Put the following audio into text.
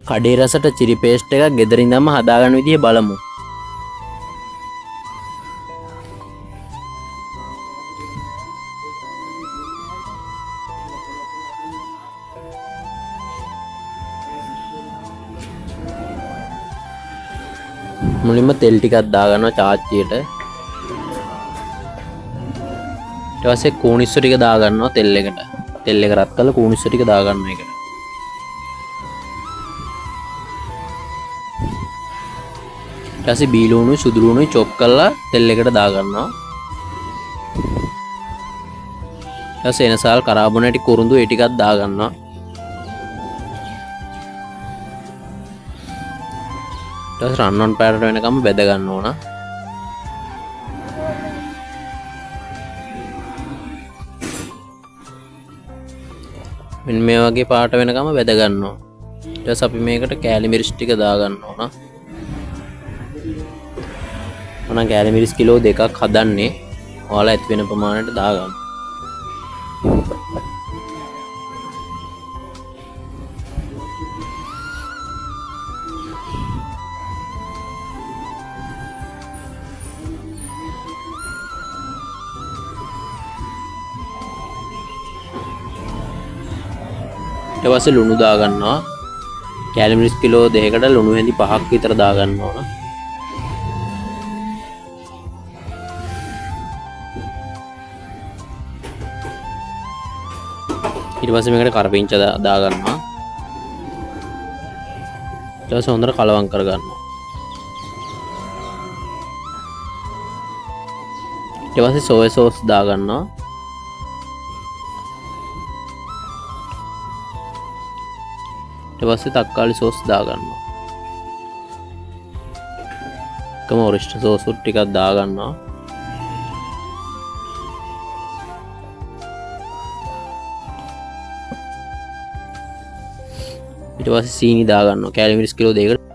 කඩේ රසට Chile paste එකක් ගෙදර ඉඳන්ම හදාගන්න විදිය බලමු. මුලින්ම තෙල් ටිකක් දාගන්නවා චාච්චියට. ඊට පස්සේ කූණිස්සු ටික දාගන්නවා තෙල් එකට. තෙල් එක රත් කරලා කූණිස්සු ටික දාගන්නවා ඒකට. ඊට පස්සේ බීලුණුයි සුදු ලුණුයි චොප් කරලා තෙල් එකට දාගන්නවා. ඊට පස්සේ එනසාල් කරාබුන ඇටි කුරුඳු ඒ ටිකක් දාගන්නවා. ඊට පස්සේ රන්වන් පාටට වෙනකම්ම බැද ගන්න ඕන. මෙන්න මේ වගේ පාට වෙනකම්ම බැද ගන්නවා. ඊට පස්සේ අපි මේකට කෑලි මිරිස් ටික දාගන්න ඕන. මම නම් කෑලි මිරිස් කිලෝ දෙකක් හදන්නේ. ඔයාලා ඇති වෙන ප්‍රමාණයට දාගන්න. ඊට පස්සේ ලුණු දාගන්නවා. කෑලි මිරිස් කිලෝ දෙකකට ලුණු හැඳි පහක් විතර දාගන්න ඕන. ඊට පස්සේ මේකට කරපිංච දාගන්නවා. ඊට පස්සේ හොඳට කලවම් කරගන්නවා. ඊට පස්සේ සෝය සෝස් දාගන්නවා. ඊට පස්සේ තක්කාලි සෝස් දාගන්නවා. එකම ඔරිස්ටර් සෝස් ටිකක් දාගන්නවා. ඊට පස්සේ සීනි දාගන්නවා. කෑලි මිරිස් කිලෝ දෙකකට